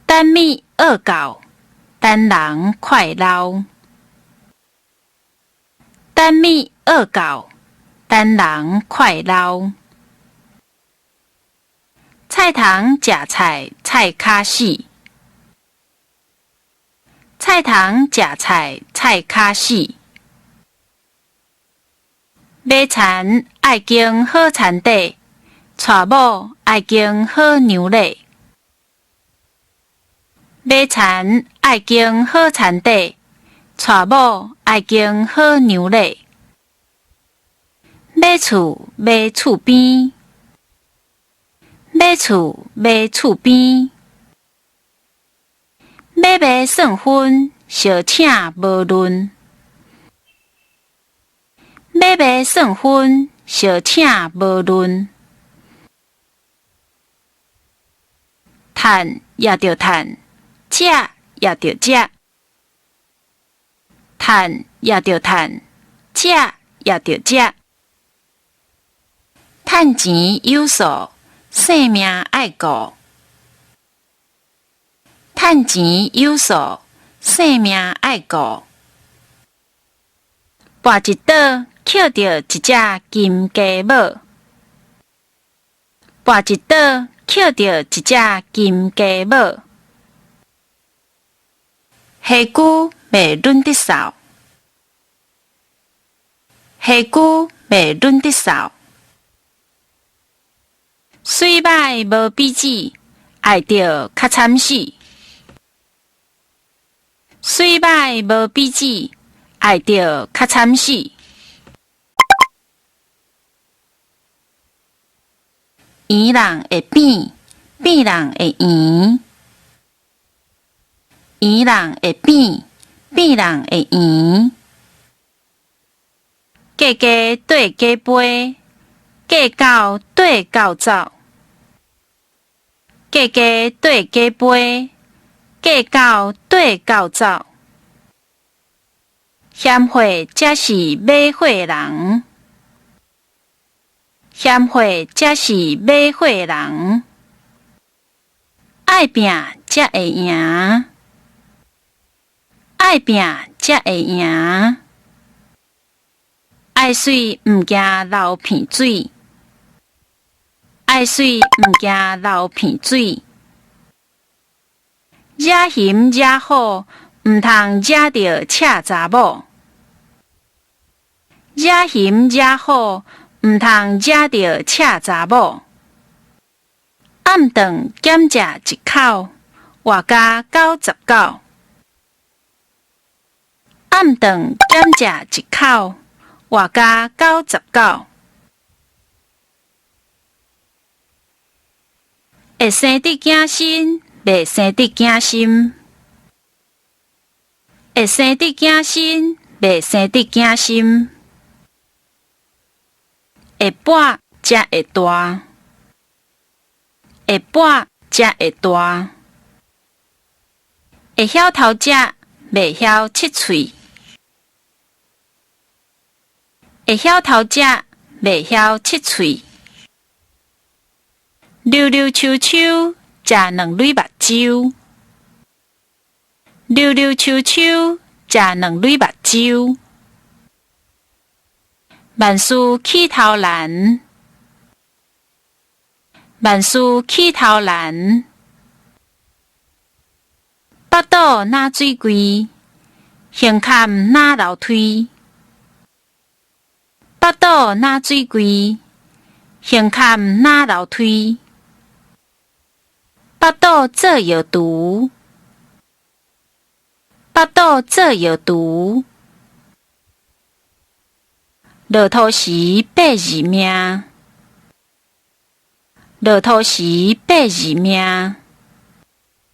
等物僫到，等人快老。等物僫到，等人快老。菜童食菜，菜跤死。菜童食菜，菜跤死。買田愛經好田塊，娶某愛經好娘禮。買田愛經好田塊，娶某愛經好娘禮。買厝買厝邊，買厝買厝邊。買賣算分，相請無論。買賣算分，相請無論。趁也著趁，食也著食。趁也著趁，食也著食。趁錢有數，性命愛顧。趁錢有數，性命愛顧。跋一倒，抾著一隻金雞母。跋一倒，抾著一隻金雞母。花龜袂忍得嗽，花龜袂忍得嗽。媠歹無比姊，愛著較慘死。媠歹無比姊，愛著較慘死。圓人會扁，扁人會圓。圓人會扁，扁人會圓。過雞綴過杯，過狗綴狗走。過雞綴過杯，過狗綴狗走。嫌貨才是買貨人，嫌貨才是買貨人。愛拚才會贏，愛拚才會贏。愛媠毋驚流鼻水，愛媠毋驚流鼻水。惹熊惹虎，毋通惹著赤查某。惹熊惹虎，毋通惹著赤查某。暗頓減食一口，活加99。暗頓減食一口，活加99。會生得囝身，袂生得囝心。會生得囝身，袂生得囝心。會跋才會大，會跋才會大。會曉偷食，袂曉拭喙。會曉偷食，袂曉拭喙。溜溜秋秋，食兩蕊目睭。溜溜秋秋，食兩蕊目睭。萬事起頭難，萬事起頭難。腹肚若水櫃，胸坎若樓梯。腹肚若水櫃，胸坎若樓梯。腹肚做藥櫥，腹肚做藥櫥。落塗時八字命，落塗時八字命。